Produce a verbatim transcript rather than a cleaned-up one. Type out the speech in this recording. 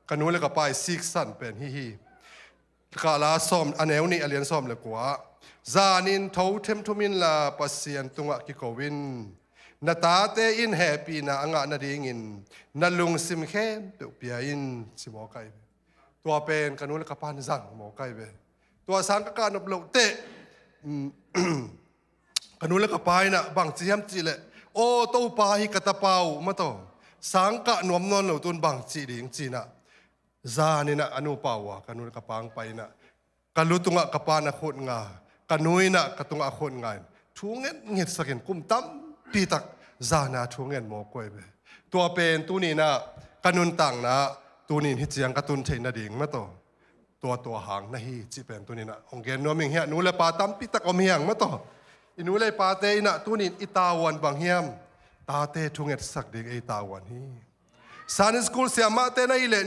ka nu le ka pa i siksan pen hi hi. Kala sawm, a neu nih, a lian sawm le kua. Zanin tho themthum inla Pasian tungah kiko in. Na tate in hehpihna a ngah nadingin na lungsim khempeuh pia in, ci mawk ahi ve. Tua pen ka nu le ka pan zang mawk ahi ve. Tua sang ka kah nop loh teh, mm, ka nu le ka pa inah bang ci hiam cihleh, aw Topa, hi ka tapa uh, mataw, sang kah nuam nawn lo tun bang cih ding, cinah. Zaninah a nupa uh a, ka nu le ka pa ang pai inah, ka lu tungah ka pa na khut nga, ka nu inah ka tungah a khut nga in, thu ngetngetsakin kum tampitak zana thu ngen mawk uh ahi ve. Tua pen tuninah ka nuntakna tunin hi ciang ka tun theih nading, mataw, tua tua hang na hi cih pen tuninah hong gen nuam ing hiah. Nu le pa tampitak om hiang, mataw. I nu le i pate inah tunin i tavuan bang hiam? Tate thu ngetsak ding ei tavuan hi. Sunday school siamahte na hi leh